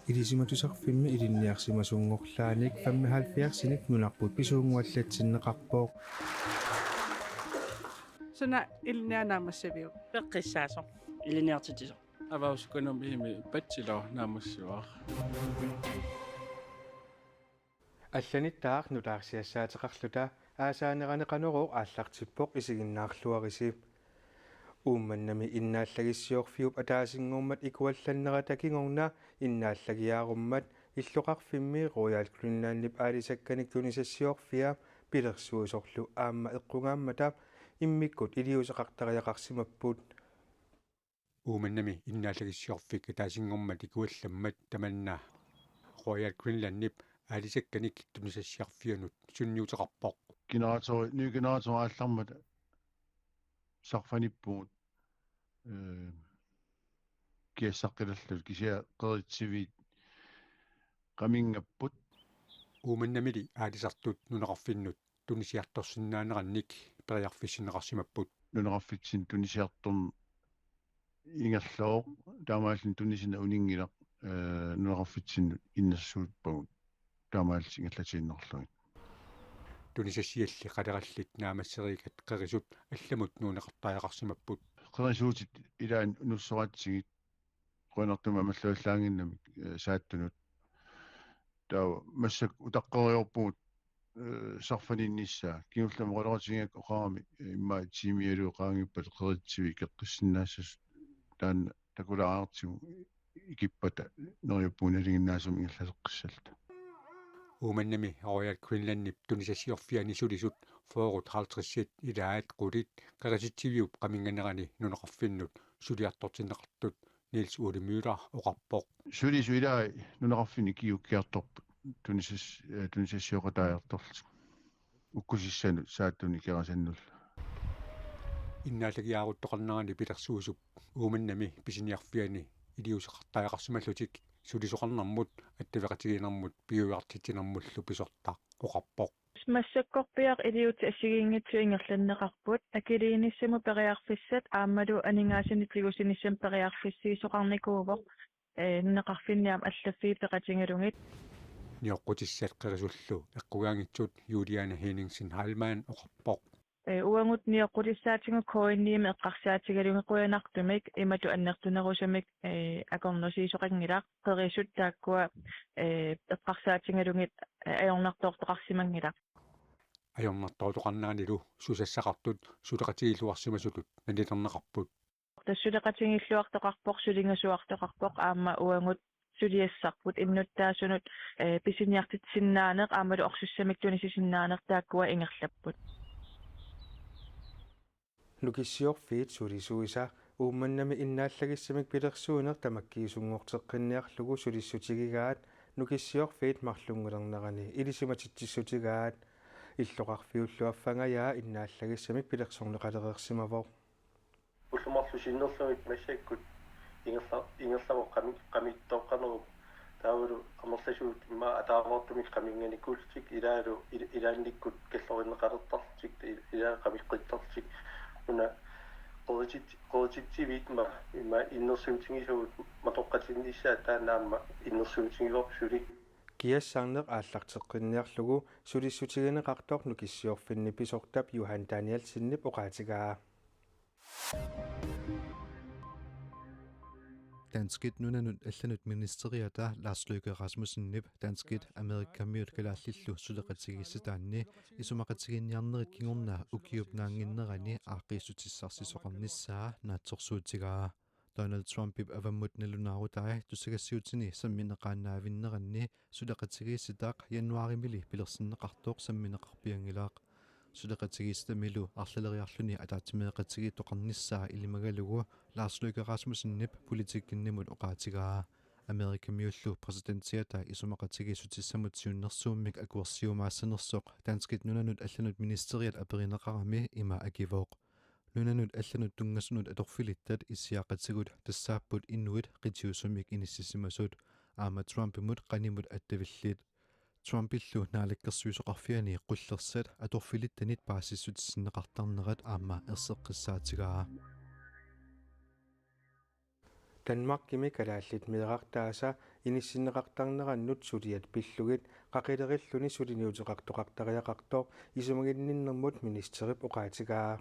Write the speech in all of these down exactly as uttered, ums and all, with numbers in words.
Ilisimatusarfimmi ilinniarsimasunngorlaanik femoghalvfjerdsinik nunarput pisuunnguallatsinneqarpoq. Suna ilinniarneq naammassiviuk? Peqqissaasoq. Ilinniartitsisoq. Erhvervsøkonomimi bachelor naammassivaat. Allanittaaq nutaarsiassaateqarluta aasaanerani Qanorooq aallartippoq isiginnaarluarisi. Uummannami innaallagissiorfiup ataasinngormat ikuallannerata kingorna innaallagiaarummat illoqarfimmi Royal Greenlandip aalisakkanik tunisassiorfia pilersuisorlu aamma eqqugaammata immikkut iliuuseqartariaqarsimapput. Uummannami innaallagissiorfik ataasinngormat ikuallammat tamanna Royal Greenlandip aalisakkanik tunisassiorfianut sunniuteqarpoq. Generator, ny generator aallarmat sarfanippugut, øh, kiassaqqilalluta kisianni qeritsiviit qaminngapput. Uummannamili aalisartut nunaqarfinnut tunisiartorsinnaanerannik periarfissinneqarsimapput. Nunaqarfitsinni tunisiartorneq ingerlavoq, taamaalilluni tunisineq uninngilaq, øh, nunaqarfitsinnut innersuuppagut taamaalillutik ingerlatiinnarlugit. Tunisassialli qalerallit naammasseriikat qerisut allamut nuunneqartariaqarsimapput. Qerisuutit ilaanni nussoratsigit qujanartumik amerlavallaannginnamik, øh, saattunut. Taava massakkut utaqqeriarpugut, øh, sarfaninnissaa. Kingullermik oqaloqatigigakkit oqarami, øh, immaqa tiimialu qaangiuppat qeritsiviit ikeqqissinnaassasoq, taanna takulaariartigu ikippata neriuppunga nalinginnaasumik ingerlateqqissalluta. Uummannami Royal Greenlandip tunisassiorfiani sulisut fyrret halvtredsit ilaat qulit qerititsiviup qaminnganerani nunaqarfinnut suliartortinneqartut Niels Ole Møller oqarpoq. Sulisut ilaat nunaqarfinni kiukkiartorput tunisas-, øh, tunisassiooqataajartorlutik. Ukkusissanut saattunik kerasannullu. Innaallagiaaruttoqarnerani pilersuisup Uummannami pisiniarfiani iliuuseqartariaqarsimallutik sulisoqarnermut attaveqatigiinnermut piujuartitsinermullu pisortaq oqarpoq. Massakkorpiaq iliuutsit assigiinngitsut ingerlanneqarput, akiliinissamut periarfissat aammalu aningaasanik tigusinissamut periarfissiisoqarnikuuvoq, øh, nunaqarfinni aamma allaffiit peqatigalugit. Nioqqutissat qerisullu eqqugaanngitsut Juliane Henningsen Heilmann oqarpoq. Øh, uagut nioqqutissaatigut K N I-mi eqqarsaatigalugit qujanartumik imatut annertunerusumik, øh, akornusiisoqanngilaq, qerisut taakkua, øh, eqqarsaatigalugit, øh, ajornartoortoqarsimanngilaq. Ajornartoortoqarneranilu susassaqartut suleqatigiilluarsimasutut nalilerneqarput. Tassa suleqatigiilluartoqarpoq, sulingasuartoqarpoq aamma uagut suliassarput innuttaasunut, øh, pisiniartitsisinnaaneq aammalu orsussamik tunisisinnaaneq taakkua ingerlapput. Nukissiorfiit sulisuisa Uummannami innaallagissamik pilersuineq tamakkiisunngorteqqinniarlugu sulissutigigaat Nukissiorfiit marlunngulernerani ilisimatitsissutigaat. Illoqarfiullu affangajaa innaallagissamik pilersorneqalereersimavoq. Ullut marluk sinnerlugit massakkut ingerla-, ingerlavoq qami-, qamittooqqanerup, taavalu amerlasuut immaqa ataavartumik qaminnganikuullutik ilaalu il-, ilaannikkut kallorinneqalertarlutik, il-, ilaalu qamiqqittarlutik. Una qeritit-, qerititsiviit immaqa, immaqa innersuutigisagut matoqqatinnissaat taanna aamma innersuutigivoq suli. Kiassarneq aallarteqqinniarlugu sulissutigineqartoq Nukissiorfinni pisortap Johan Danielsenip oqaatigaa. Danskit nunanut allanut ministeriata Lars Løkke Rasmussenip danskit Amerikamiut kalaallillu suleqatigiissitaanni isumaqatigiinniarnerit kingorna ukiup naannginnerani aaqqiissutissarsisoqarnissaa naatsorsuutigaa. Donald Trumpip avammut nalunaarutai tusagassiutini sammineqaannaavinneranni suleqatigiissitaq januaarimili pilersinneqartoq sammineqarpianngilaq. Suleqatigiissitamilu arlaleriarluni ataatsimeeqatigiittoqarnissaa ilimagalugu Lars Løkke Rasmussenip Politikenimut oqaatigaa. Amerikamiullu præsidentiata isumaqatigiissutissamut siunnersuummik akuersiumaassanersoq danskit nunanut allanut ministeriat aperineqarami ima akivoq: Nunanut allanut tunngasunut atorfilittat issiaqatigut tassaapput inuit qitiusumik inissisimasut, aamma Trumpimut qanimut attavillit. Trumpillu naalakkersuisoqarfiani qullersat atorfilittanit paasissutissinneqartarnerat aamma erseqqissaatigaa. Danmarkimi kalaallit meerartaasa inissinneqartarnerannut suliat pillugit qaqilerilluni suliniuteqartoqartariaqartoq isumaginninnermut ministerip oqaatigaa.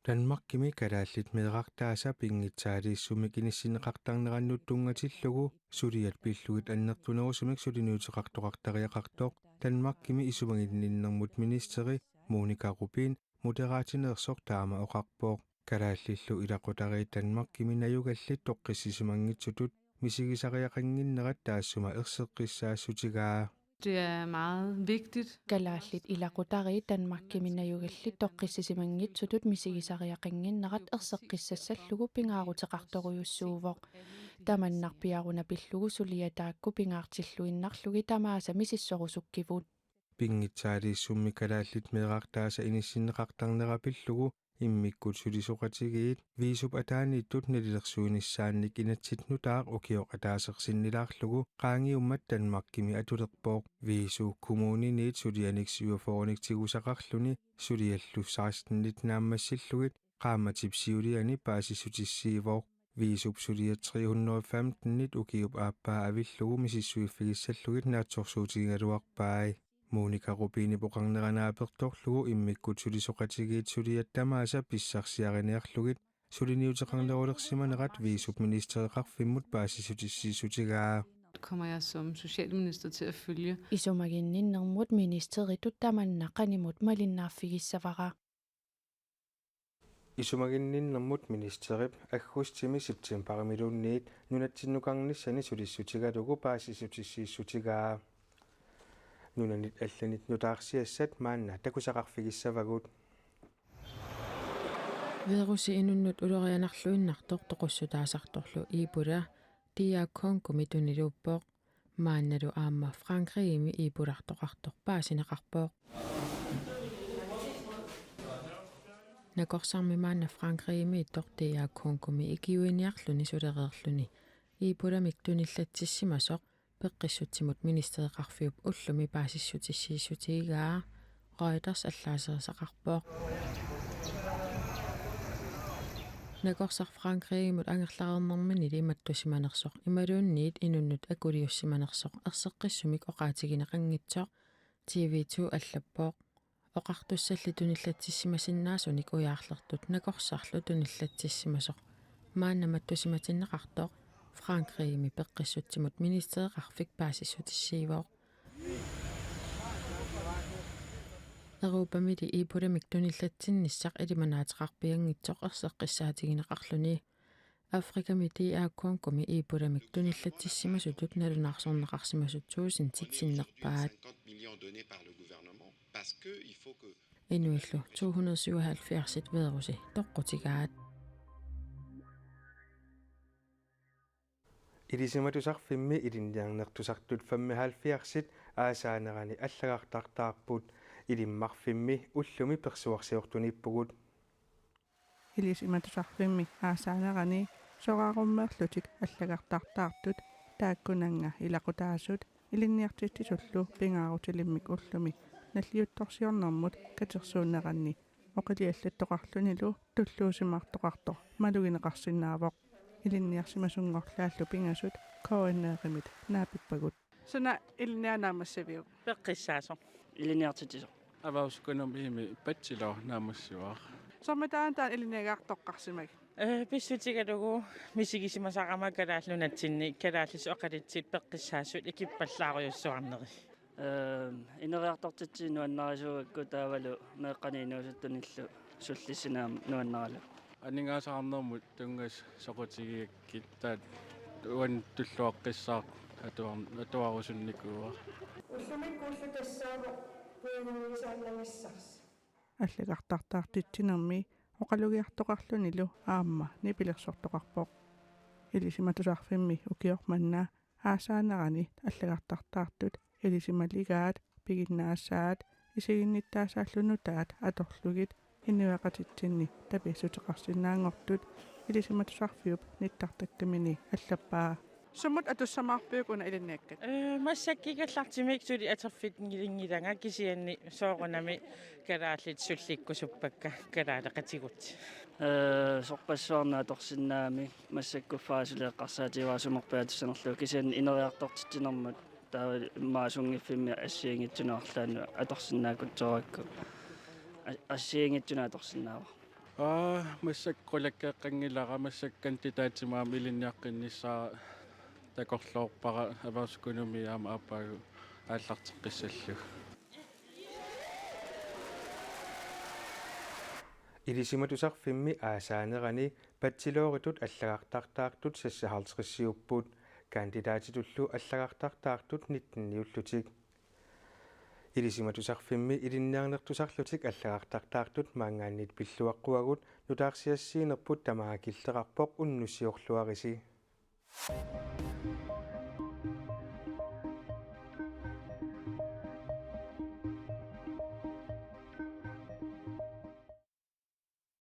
Danmarkimi kalaallit meerartaasa pinngitsaaliissummik inissinneqartarnerannut tunngatillugu suliat pillugit annertunerusumik suliniuteqartoqartariaqartoq Danmarkimi isumaginninnermut ministeri Monika Rubin Moderatineersoq taama oqarpoq. Kalaallillu ilaqutariit Danmarkimi najugallit toqqissisimanngitsutut misigisariaqannginnerat taassuma erseqqissaassutigaa. Det er meget vigtigt. Kalaallit ilaqutariit Danmarkimi najugallit toqqissisimanngitsutut misigisariaqannginnerat erseqqissassallugu pingaaruteqartorujussuuvoq. Tamannarpiaruna pillugu suliat taakku pingaartilluinnarlugit tamaasa misissorusukkivut. Pinngitsaaliissummi kalaallit meerartaasa inissinneqartarnera pillugu immikkut sulisoqatigiit Viisup ataaniittut nalilersuinissaannik inatsit nutaaq ukioq ataasersinnilaarlugu qaangiummat Danmarkimi atulerpoq. Viisu kommuniniit sulianik syvogfyrrenik tigusaqarluni suliallu sekstenit naammassillugit qaammatip siuliani paasissutissiivoq. Viisup suliat tre hundrede og femtenit ukiup aappaa avillugu misissuiffigissallugit naatsorsuutigigaluarpai. Monika Rubinip oqarnera naapertorlugu immikkut sulisoqatigiit suliat tamaasa pissarsiariniarlugit suliniuteqarnerulersimanerat Viisup ministereqarfimmut paasissutissiissutigaa. Kommer jeg som socialminister til at følge. Isumaginninnermut ministeritut tamanna qanimut malinnaaffigissavara. Isumaginninnermut ministerip aggustimi septembarimiluunniit nunatsinnukarnissani sulissutigalugu paasissutissiissutigaa. Nunanit allanit nutaarsiassat maanna takusaqarfigissavagut. Virusi inunnut ulorianarluinnartoq toqussutaasartorlu Ebola D R Congomi tuniluuppoq. Maannalu aamma Frankrigimi Ebolartoqartoq paasineqarpoq. Nakorsarmi maanna Frankrigimiittoq D R Congomi ikiuiniarluni sulereerluni Ebolamik tunillatsissimasoq peqqissutsimut ministereqarfiup ullumi paasissutissiissutigaa Reuters allaaserisaqarpoq. Nakorsaq Frankrigimut angerlareernerminili mattusimanersoq imaluunniit inunnut akuliussimanersoq erseqqissumik oqaatigineqanngitsoq T V to allappoq. Oqartussalli tunillatsissimasinnaasunik ujaarlertut nakorsarlu tunillatsissimasoq maanna mattusimatinneqartoq Frankrigimi peqqissutsimut ministereqarfik paasissutissiivoq. Europamili Ebolamik tunillatsinnissaq ilimanaateqarpianngitsoq erseqqissaatigineqarluni. Afrikami D R Congomi Ebolamik tunillatsissimasutut nalunaarsorneqarsimasut tuusintit sinnerpaat. Inuillu to hundrede syvoghalvfjerds virusi toqqutigaat. Ilisimatusarfimmi ilinniarnertusartut femoghalvfjerds aasaanerani allagartartaarput. Ilimmarfimmi ullumi persuarsiortuniippugut. Ilisimatusarfimmi aasaanerani soraarummeerlutik allagartartaartut taakkunannga ilaqutaasut ilinniartitsisullu pingaarutilimmik ullumi nalliuttorsiornermut katersuunneranni oqiliallattoqarlunilu tulluusimaartoqartoq malugineqarsinnaavoq. Ilinniarsimasunngorlaallu pingasut K N R-imit naapippagut. Suna ilinniagaq naammassiviuk? Peqqissaasoq. Ilinniartitsisoq. Erhvervsøkonomiimi bachelor naammassivaat. Soormitaava taanna ilinniagaq toqqarsimagit? Ee, pissutigalugu misigisimasarama Kalaallit Nunatsinni kalaallisut oqalutsit peqqissaasut ikippallaarujussuarneri. Ee, ineriartortitsineq nuannarisuugakku taavalu meeqqanik inuusuttunillu sullissineq aamma nuannaralugu. Aningaasaqarnermut tunngasut soqutigigakkit taanna uannut tulluaqqissaaq atuar-, atuarusunnikuuara. Ullumikkut ulloq tassaavoq puigunniisaannanissarsi. Allagartartaartitsinermi oqalugiartoqarlunilu aamma nipilersortoqarpoq. Ilisimatusarfimmi ukioq manna aasaanerani allagartartaartut ilisimaligaat piginnaasaat isiginnittaasaallu nutaat atorlugit inuiaqatitsinni tapiissuteqarsinnaanngortut Ilisimatusarfiup nittartakkamini allappaa. Sumut atussamaarpiuk una ilinniakkat? Ee, massakkut kikkallartumik suli atorfigilinngilara kisianni soorunami kalaallit sullikkusuppakka kalaaleqatigut. Ee, sorpassuarnik atorsinnaammat massakkut faasileeqqarsaativara sumorpiaq atussanerlugu kisianni ineriartortitsinermut taava immaqa sunngiffimmi assigiinngitsunut arlaannut atorsinnaakutsoorpakka. A-, assigiinngitsunut atorsinnaavara. Aa, massakkut qulakkeeqqanngilara, massakkut kandidaatimik aamma ilinniaqqinnissaa takorloorpara erhvervsøkonomi aamma aappaagu aallarteqqissallugu. Ilisimatusarfimmi aasaanerani bacheloritut allagartartaartut seksoghalvtredsiupput, kandidatitullu allagartartaartut nitteniullutik. Ilisimatusarfimmi ilinniarnertusarlutik allagartartaartut maanngaanniit pilluaqquagut nutaarsiassiinerput tamaat killeqarpoq unnussiorluarisi.